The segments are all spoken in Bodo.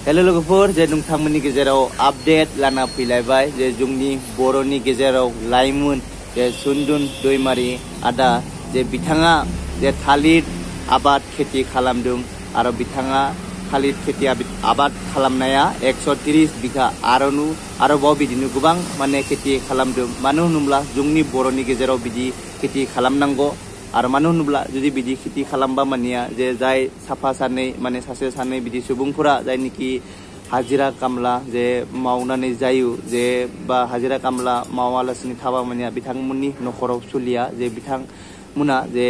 हेलो लोगोफोर जे नोंथांमोननि गेजेराव आपडेट लाना फैलायबाय जे जोंनि बर'नि गेजेराव लाइमोन जे सुनदुन दैमारि आदा जे बिथाङा जे थालिर आबाद खेथि खालामदों आरो बिथाङा थालिर खेथि आबाद खालामनाया 130 बिघा आरोबाव बिदिनो गोबां माने खेथि खालामदों। मानो होनोब्ला जोंनि बर'नि गेजेराव बिदि खेथि खालामनांगौ आरो मानो होनोब्ला जुदि बिदि खेथि खालामबा मानिया जे जाय साफा सानै माने सासे सानै बिदि सुबुंफोरा जायनिखि हाजिरा कामला जे मावनानै जायो जे बा हाजिरा कामला मावालासिनो थाबा मानिया बिथांमोननि नखराव सोलिया जे बिथांमोना जे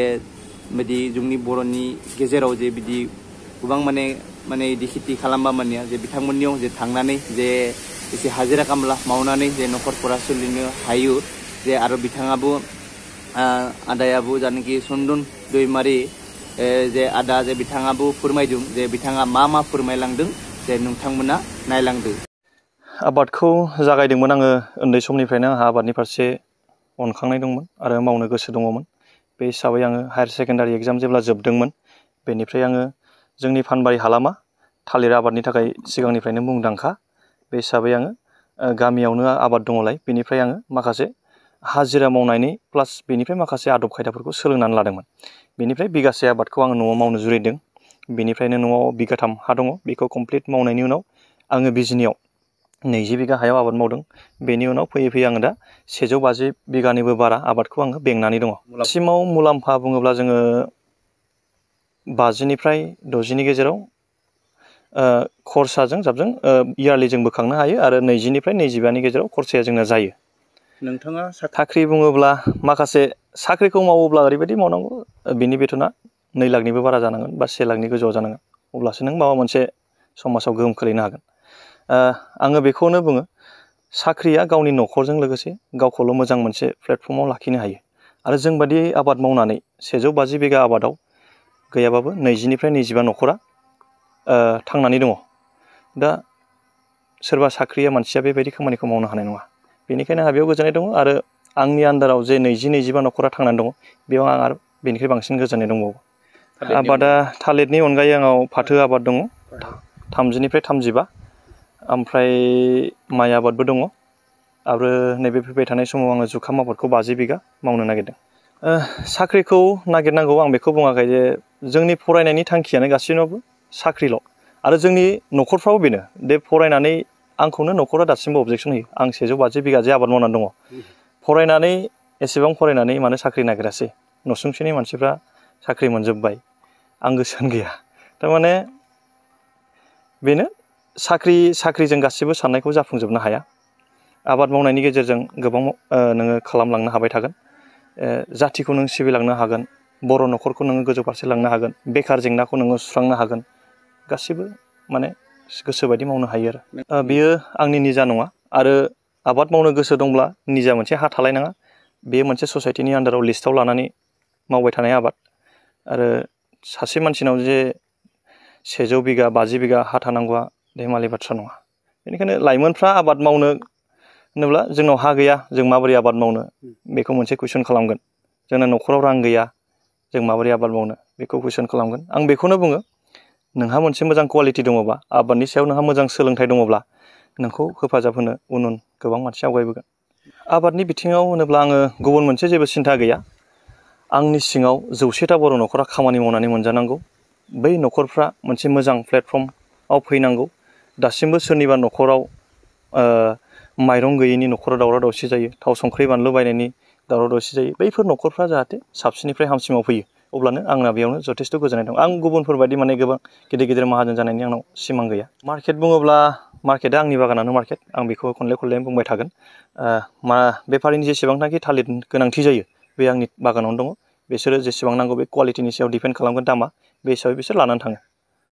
बिदि जोंनि बर'नि गेजेराव जे बिदि गोबां माने बिदि खेथि खालामबा मानिया जे बिथांमोननियाव जे थांनानै जे एसे हाजिरा कामला मावनानै जे नखरफोरा सोलिनो हायो जे आरो बिथाङाबो आदायाबो जानोखि सुनदुन दैमारि जे आदा जे बिथाङाबो फोरमायदों जे बिथाङा मा फोरमायलांदों जे नोंथांमोना नायलांदो। आबादखौ जागायदोंमोन आङो उन्दै समनिफ्रायनो आंहा आबादनि फारसे अनखांनाय दंमोन आरो मावनो गोसो दङमोन। बे हिसाबै आङो हायार सेकेन्डारि एग्जाम जेब्ला जोबदोंमोन बेनिफ्राय आङो जोंनि फानबारि हालामा थालिर आबादनि थाखाय सिगांनिफ्रायनो मुंदांखा। बे हिसाबै आङो गामियावनो आबाद दङलाय बेनिफ्राय आङो माखासे हाजिरा मावनायनि प्लास बेनिफ्राय माखासे आदब खायदाफोरखौ सोलोंनानै लादोंमोन। बेनिफ्राय बिगासे आबादखौ आङो न'आव मावनो जुरिदों। बेनिफ्रायनो न'आव बिगाथाम हा दङ। बेखौ कमप्लिट मावनायनि उनाव आङो बिजनियाव 20 बिगा हायाव आबाद मावदों। बेनि उनाव फैयै आङो दा 150 बिगानिबो बारा आबादखौ आङो बेंनानै दङ। दासिमाव मुलाम्फा बुङोब्ला जोङो 50निफ्राय 60नि गेजेराव खरसाजों जाबजों इयारलि जों बोखांनो हायो आरो 20निफ्राय 25नि गेजेराव खरसाया जोंना जायो। नोंथाङा साख्रि बुङोब्ला माखासे साख्रिखौ मावोब्ला ओरैबायदि मावनांगौ बिनि बेथना 2 लाखनिबो बारा जानांगोन बा 1 लाखनि गोजौआव जानांगोन। अब्लासो नों माबा मोनसे समाजाव गोहोम खोलैनो हागोन। आङो बेखौनो बुङो साख्रिया गावनि न'खरजों लोगोसे गावखौल' मोजां मोनसे प्लेटफर्माव लाखिनो हायो आरो जोंबादि आबाद मावनानै 150 बिगा आबादाव गैयाबाबो 20निफ्राय 25 न'खरा थांनानै दङ। दा सोरबा साख्रिया मानसिया बेबायदि खामानिखौ मावनो हानाय नङा। बेनिखायनो आंहा बेयाव गोजोननाय दङ आरो आंनि आन्दाराव जे 20-25 न'खरा थांनानै दङ बेयाव आं आरो बेनिख्रुइ बांसिन गोजोननाय दंबावो। आबादा थालिरनि अनगायै आंनाव फाथो आबाद दङ 30निफ्राय 35, ओमफ्राय माइ आबादबो दङ आरो नैबे फैबाय थानाय समाव आङो जुखाम आबादखौ 50 बिगा मावनो नागिरदों। साख्रिखौ नागिरनांगौ आं बेखौ बुङाखै जे जोंनि फरायनायनि थांखियानो गासैनावबो साख्रिल' आरो जोंनि न'खरफ्रावबो बेनो दे फरायनानै आंखौनो न'खरा दासिमबो अबजेक्सन होयो। आं 150 बिगाजे आबाद मावनानै दङ। फरायनानै एसेबां फरायनानै मानो साख्रि नागिरासै? न'सुंसेनि मानसिफ्रा साख्रि मोनजोब्बाय आं गोसोआनो गैया। थारमाने बेनो साख्रिजों गासिबो साननायखौ जाफुंजोबनो हाया। आबाद मावनायनि गेजेरजों गोबां नोङो खालामलांनो हाबाय थागोन। जाथिखौ नों सिबिलांनो हागोन, बर' न'खरखौ नोङो गोजौ फारसे लांनो हागोन, बेखार जेंनाखौ नोङो सुस्रांनो हागोन। गासिबो माने गोसोबायदि मावनो हायो आरो बेयो आंनि निजा नङा आरो आबाद मावनो गोसो दंब्ला निजा मोनसे हा थालायनाङा। बेयो मोनसे ससाइटिनि आन्दाराव लिस्टआव लानानै मावबाय थानाय आबाद आरो सासे मानसिनाव जे 100 बिगा 50 बिगा हा थानांगौआ धेमालि बाथ्रा नङा। बेनिखायनो लाइमोनफ्रा आबाद मावनो होनोब्ला जोंनाव हा गैया जों माबोरै आबाद मावनो बेखौ मोनसे कुइसन खालामगोन। जोंना न'खराव रां गैया जों माबोरै आबाद मावनो बेखौ कुइसन खालामगोन। आं बेखौनो बुङो नोंहा मोनसे मोजां कुवालिटि दङबा आबादनि सायाव नोंहा मोजां सोलोंथाइ दङब्ला नोंखौ हेफाजाब होनो उन गोबां मानसि आवगायबोगोन। आबादनि बिथिङाव होनोब्ला आङो गुबुन मोनसे जेबो सिन्था गैया। आंनि सिङाव 100टा बर' न'खरा खामानि मावनानै मोनजानांगौ। बै न'खरफ्रा मोनसे मोजां प्लेटफर्मआव फैनांगौ। दासिमबो सोरनिबा न'खराव माइरं गैयैनि न'खराव दावराव दावसि जायो, थाव संख्रि बानलु बायनायनि दावराव दावसि जायो। बैफोर न'खरफ्रा जाहाथे साबसिननिफ्राय हामसिनाव फैयो अब्लानो आंना बेयावनो जथेस्थ' गोजोननाय दं। आं गुबुनफोरबायदि माने गोबां गिदिर माहाजोन जानायनि आंनाव सिमां गैया। मार्केट बुङोब्ला मार्केटआ आंनि बागानानो मार्केट। आं बेखौ खनले बुंबाय थागोन। बेफारिनि जेसेबांनाखि थालिर गोनांथि जायो बे आंनि बागानावनो दङ। बिसोरो जेसेबां नांगौ बे कुवालिटिनि सायाव डिपेन्ड खालामगोन दामा, बे हिसाबै बिसोर लानानै थाङो।